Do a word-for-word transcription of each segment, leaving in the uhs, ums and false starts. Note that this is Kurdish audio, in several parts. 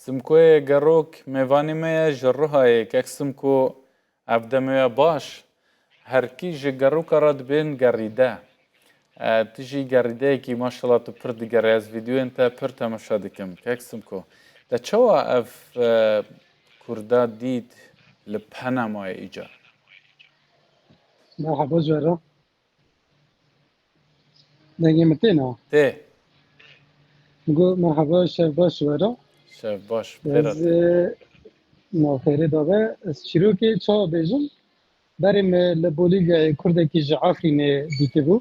Simkoyê Gerok mêvanê me ye ji Ruhayê. Kek Simko, ev demê we baş. Herkî ji Geroka re dibên gerîde. E, tu jî gerîdeyekî maşallah tu pir digerî. Ez vîdeoyên te pir temaşe dikim. Kek Simko, te çawa ev, e, Kurda dît li Panamayê îcar? Merhaba ji we re. Dengê min tê na? Tê. Go merhaba, şev baş ji we re. Şev baş, pê re. Ez, e, na xêrê dabe. Ez çîrokê çawa bêjim? Berê min li Bolîvyayê kurdekî ji Efrînê dîtibû.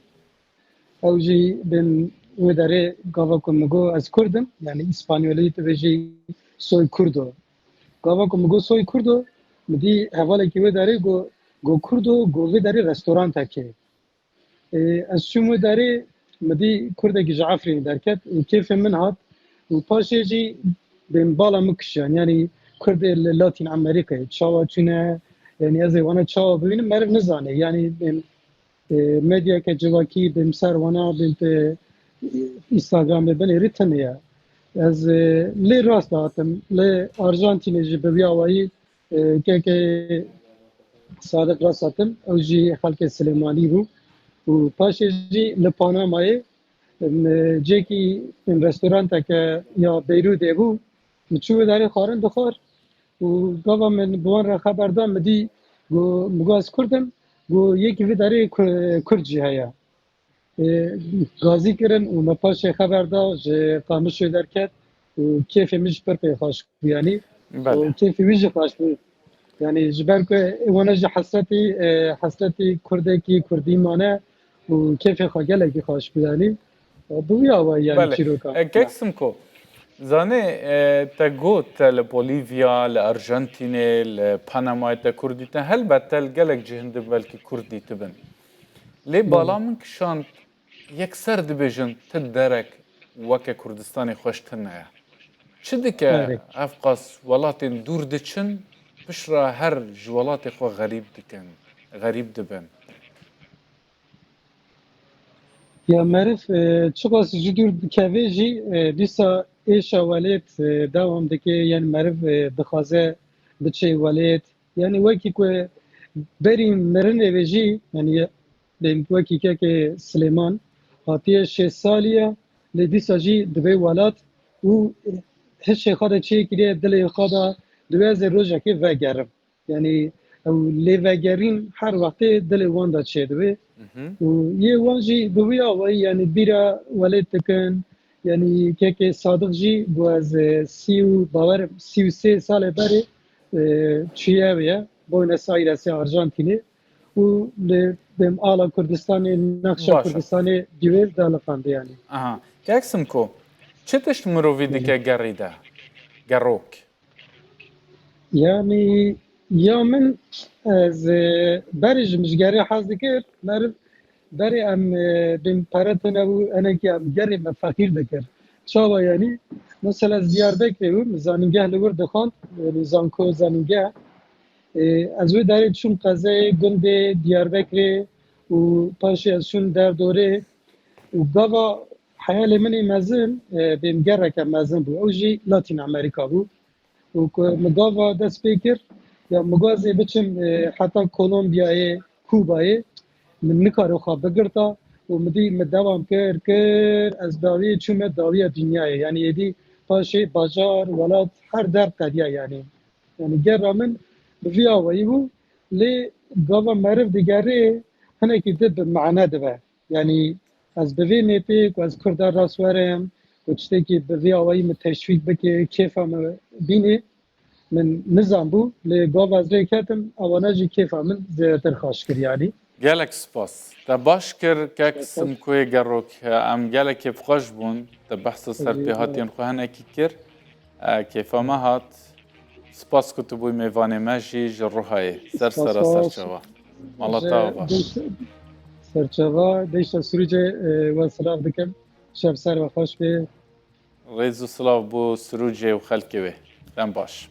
Ew jî bên wê derê gava ku min got ez kurd im, yanî îspanyolî tu bêjî soy kurdo. Gava ku min got soy kurdo, min dî hevalekî wê derê got, got kurdo, got vê derê restorantekê. Ê, ez çûm wê derê, min dî kurdekî ji Efrînê derket û kêfê min hat û paşê jî bên bala min kişiyan. Yanî kurdê li Latîn Amerîkayê çawa çûne, yanî ez ê wana çawa bibînim, meriv nizane. Yanî bên, ê, medyake civakî bên ser wana, bên te Instagramê binêrî tune ye. Ez, ê, lê rast hatim, li Arjantînê jî bi vî awayî, ê, kekê Sadiq rast hatim, ew jî xelkê Silêmanî bû. Û paşê jî li Panamayê, em, cêkî, em, restoranteke ya Beyrûdê bû. Min çû wê derê xwarin dixwar. Û gava min bi wan re xeber da, min dî, got, min got, ez kurd im. Got, yekî vê derê ku-, kurd jî heye. Ê, gazî kirin û me paşê xeber da ji Qamişê derket û kêfê min jî pir pê xweş bû, yanî. Belê. Û kêfê wî jî xweş bû. Yanî ji ber ku wana jî hesretî, e, hesretî kurdekî, kurdî mane û kêfê xwe gelekî xweş bû, yanî. Bi wî awayî, yanî. Belê. Çîroka. E, Kek Simko, zanê, e, te got te li Bolîvya, li Arjantînê, li Panamayê te kurd dîtin. Helbet te li gelek cihên din belkî kurd dîtibin. Lê bala min kişand, yekser dibêjin ti derek weke Kurdistanê xweş tune ye. Çi dike ev qas welatên dûr diçin, piştre her ji welatê xwe xerîb dikin, xerîb dibin? Ya meriv, e, çiqas ji dûr dikeve jî, e, dîsa êşa welêt, e, dewam dike, yanî meriv, e, dixwaze biçe welêt. Yanî wekî ku berî mirinê ve jî, yanî wekî kekê Silêman hatiye şêst salî ye, lê dîsa jî divê welat û hişê xwe de çêkiriye, dilê xwe de divê ez ê rojekê vegerim. Yanî ew lê vegerîn her wextê dilê wan de çêdibe. Mhm. Û yê wan jî bi wî awayî, yanî bîra welêt dikin. Yanî kekê Sadiq jî got ez, e, sî û bawer im, sî û sê salê berê, e, çûye wê ye. Buenos Airesê Arjantînê. Û li, dem ala Kurdistanê, nexşa Kurdistanê dîwêr daliqande yanî. Aha. Kek Simko, çi tişt mirovî dike gerî de? Gerok. Yanî ya min, ez, e, berê ji min ji gerê hez dikir, meriv berê em, e, bên pere tune bû, enekî em gerê me feqîr dikir. Çawa yanî? Mesela ez Diyarbekirê bûm, zanîngeh li wir dixwand, yanî zanko zanîngeh. E, ez wê derê çûm qezeyê, gundê Diyarbekirê û paşê ez çûm derdorê û gava heyalê min ê mezin, e, bên gereke mezin bû. Ew jî Latîn Amerîka bû. Û ku min gava dest pê kir, ya min got ez ê biçim, e, heta Kolombiyayê, Kubayê, min nikare xwe bigirta û min dî min dewam kir, kir, ez dawiyê çûme dawiya dinyayê. Yanî êdî paşê bajar, welat, her der qediya yanî. Yanî gera min bi vî awayî bû, lê gava meriv digerê hinekî di bi mane dibe. Yanî ez bi vê nêtê ku ez Kurda rast werim, ku tiştekî bi vî awayî min teşwîk bike, kêfa min bînê, min nizanbû, lê gava ez rê ketim, ewana jî kêfa min zêdetir xweş kir, yanî. Gelek spas. Te baş kir, kek Simkoyê Gerok. Em gelek kêfxweş bûn. Te behsa serpêhatiyên xwe hinekî kir. E, kêfa me hat. Spas ku tu bûyî mêvanê me jî ji Ruhayê. Ser sera ser çava. Mala te ava. Serçava, deşta Sirûcê, e, we silav dikim. Şev ser we xweş be. Rêz û silav bo Sirûcê û xelkê wê. Dem baş.